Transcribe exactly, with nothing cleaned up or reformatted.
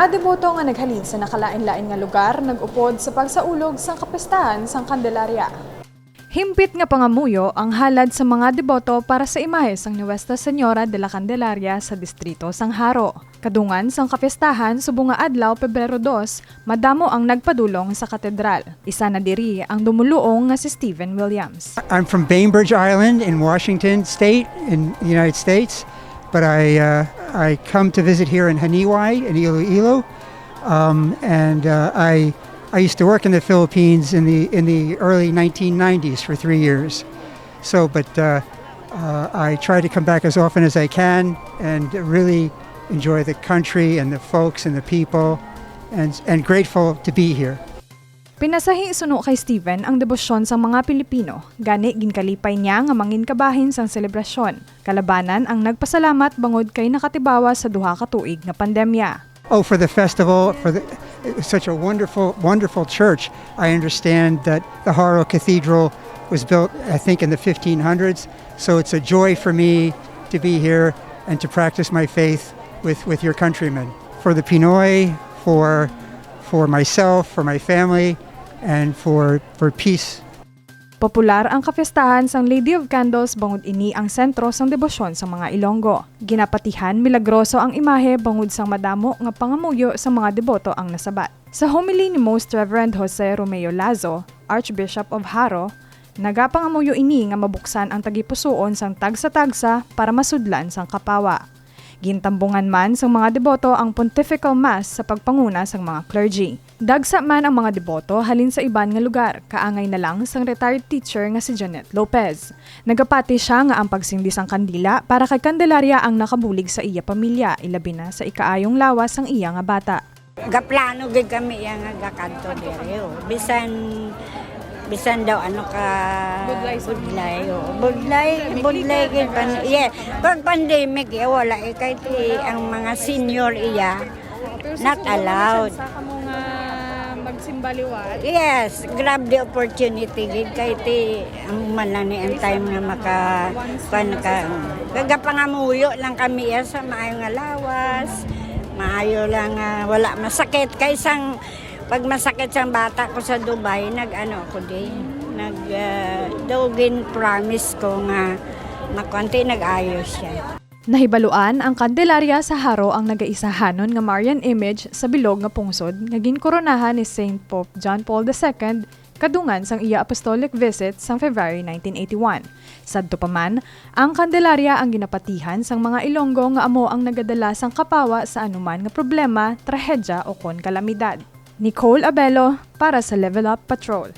Deboto nga naghalin sa nakalain-lain nga lugar nag-upod sa pagsaulog sang kapistahan sang Candelaria. Himpit nga pangamuyo ang halad sa mga deboto para sa imahe sang Nuestra Señora de la Candelaria sa distrito sang Jaro. Kadungan sang kapistahan subong nga adlaw, Pebrero dos, madamo ang nagpadulong sa katedral. Isa na diri ang dumuluong nga si Steven Williams. I'm from Bainbridge Island in Washington State in the United States, but I uh, I come to visit here in Janiuay in Iloilo, um, and uh, I I used to work in the Philippines in the in the early nineteen nineties for three years. So, but uh, uh, I try to come back as often as I can and really enjoy the country and the folks and the people, and and grateful to be here. Pinasahi suno kay Steven ang debosyon sang mga Pilipino, gani ginkalipay niya nga mangin kabahin sang selebrasyon. Kalabanan ang nagpasalamat bangod kay nakatibawas sa duha ka tuig nga pandemya. Oh, for the festival, for the such a wonderful, wonderful church. I understand that the Jaro Cathedral was built, I think, in the fifteen hundreds. So it's a joy for me to be here and to practice my faith with, with your countrymen. For the Pinoy, for for myself, for my family, and for for peace. Popular ang kapistahan sang Lady of Candles bangod ini ang sentro sang debosyon sang mga Ilonggo. Ginapatihan milagroso ang imahe bangod sang madamo nga pangamuyo sang mga deboto ang nasabat. Sa homily ni Most Reverend Jose Romeo Lazo, Archbishop of Jaro, nagapangamuyo ini nga mabuksan ang tagipusoon sang tagsa-tagsa para masudlan sang kapawa. Gintambungan man sang mga deboto ang Pontifical Mass sa pagpanguna sang mga clergy. Dagsa man ang mga deboto halin sa iban nga lugar, kaangay na lang sang retired teacher nga si Janet Lopez. Nagapati sia nga ang pagsindi sang kandila para kay Candelaria ang nakabulig sa iya pamilya, ilabi na sa ikaayong lawas sang iya nga bata. Gaplano gid kami iya nga gakadto diri, oh. Bisan bisan daw ano ka budlay, oh. Budlay, budlay gid pan. Yeah. Pag pandemic, eh, wala eh, kay ti ang mga senior iya not allowed. Sa kamo nga magsimba liwat. Yes, grab the opportunity gid kay ti ang man lang ni ang time nga maka kuan ka. Gagapangamuyo lang kami iya sa maayo nga lawas. Maayo lang nga wala masakit kay sang pag masakit sang bata ko sa Dubai, nag-ano ako di. Nag uh, daw gin promise ko nga makuanti nag-ayo siya. Nahibaluan ang Candelaria sa Jaro ang nagaisahanon nga Marian image sa bilog nga pungsod nga ginkoronahan ni Saint Pope John Paul the Second kadungan sang iya apostolic visit sang February nineteen eighty-one. Sadto pa man, ang Candelaria ang ginapatihan sang mga Ilonggo nga amo ang nagadala sang kapawa sa anuman nga problema, trahedya o kon kalamidad. Nicole Abelo para sa Level Up Patrol.